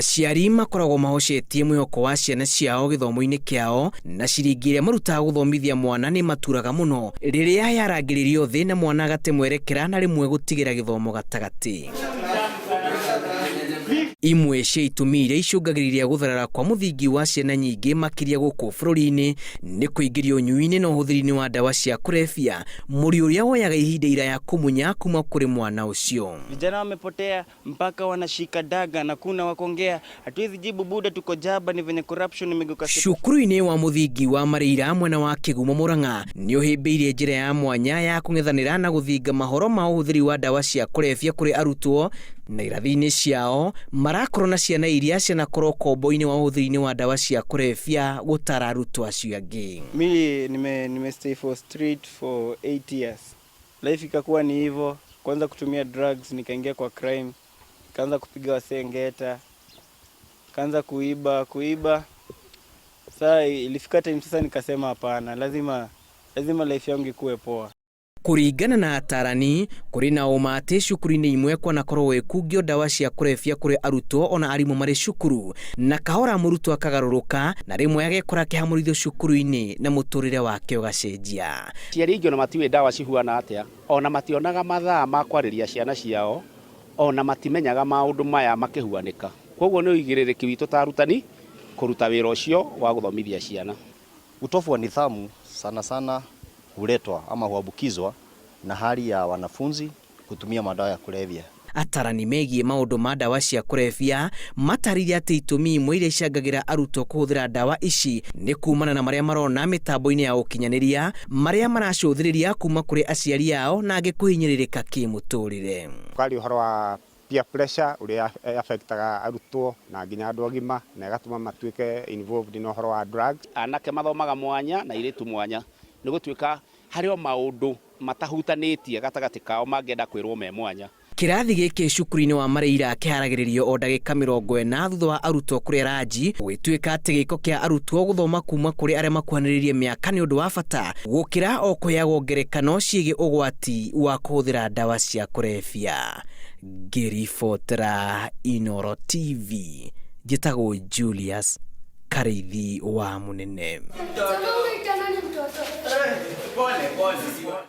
Aciari makoragwo mahocetie mwĩhoko wa ciana ciao gĩthomo-inĩ kĩao, na ciringi ĩrĩa marutaga gũthomithia mwana nĩ maturaga mũno rĩrĩa yarangĩrĩrio thĩ na mwana agate mwerekera na rĩmwe gũtigĩra gĩthomo gatagatĩ. Imwe cia itũmi iria icũngagĩrĩria gũtharara kwa mũthingi wa ciana nyingĩ makĩria gũkũ bũrũri-inĩ nĩ kũingĩrio ũnyui-inĩ na ũhũthĩri-inĩ wa ndawa cia kũrebia, mũri ũrĩa woyaga ihinda iraya kũmunya kuma kũrĩ mwana ũcio. Vijana wamepotea mpaka wanashika daga na kuna wakongea, hatuwezi jibu buda, tuko jaba, ni venye corruption imegeuka. Cukuru-inĩ wa mũthingi wa Marĩira mwena wa Kĩgumo Mũrang'a nĩ ũhĩmbĩirie njĩra ya mwanya ya kũng'ethanĩra na gũthinga mahoro ma ũhũthĩri wa ndawa cia kũrebia kũrĩ arutwo, na irathi-inĩ ciao marakorwo na ciana iria cianakorwo kombo-inĩ wa ũhũthĩri-inĩ wa ndawa cia kũrebia gũtara arutwo acio angĩ. Mi nime stay for street for 8 years. Life ikakuwa ni hivyo, kwanza kutumia drugs, nikaingia kwa crime, kaanza kupiga wasee ngeta, kaanza kuiba kuiba. Saa ilifika time sasa nikasema hapana, lazima lazima life yangu ikuwe poa. Kũringana na atarani, kũrĩ na ũma atĩ cukuru-inĩ imwe kwanakorwo gwĩkungio ndawa cia kũrebia kũrĩ arutwo ona arimũ marĩ cukuru, na kahora mũrutwo akagarũrũka na rĩmwe agekora akĩhamũrithio cukuru-inĩ na mũtũrĩre wake ũgacenjia. Aciari aingĩ ona matiũĩ ndawa cihuana atĩa, ona mationaga mathaa ma kwarĩria ciana ciao, ona matimenyaga maũndũ maya makĩhuanĩka. Koguo nĩ ũigĩrĩrĩki witũ ta arutani kũruta wĩra ũcio wa gũthomithia ciana. Utovu wa nidhamu sana sana huletwa ama huambukizwa na hali ya wanafunzi kutumia madawa ya kulevya. Atarani megiĩ maũndũ ma ndawa cia kũrebia matarĩirie atĩ itũmi imwe iria icangagĩra arutwo kũhũthĩra ndawa ici nĩ kumana na marĩa marona mĩtambo-inĩ ya ũkinyanĩria, marĩa maracũthĩrĩria kuma kũrĩ aciari ao na angĩ kũhinyĩrĩrĩka kĩmũtũrĩre. Kwaria ũhoro wa peer pressure ũrĩa affectaga arutwo na nginya andũ agima na ĩgatũma matuĩke involved na ũhoro wa drugs. Anake mathomaga mwanya na airĩtu mwanya, nĩ gũtuĩka harĩ o maũndũ matahutanĩtie gatagatĩ kao mangĩenda kwĩrwo me mwanya. Kĩrathi gĩkĩ cukuru-inĩ wa Marĩira kĩharagĩrĩrio o ndagĩka 40 thutha wa arutwo kũrĩa ranji, gũgĩtuĩka atĩ gĩko kĩa arutwo gũthoma kuma kũrĩ arĩa makuhanĩrĩirie mĩaka nĩ ũndũ wa bata gũkĩra o kũheagwo ngerekano ciĩgiĩ ũgwati wa kũhũthĩra ndawa cia kũrebia. Ngĩribotera Inooro TV, njĩtagwo Julius Karĩithi wa Mũnene.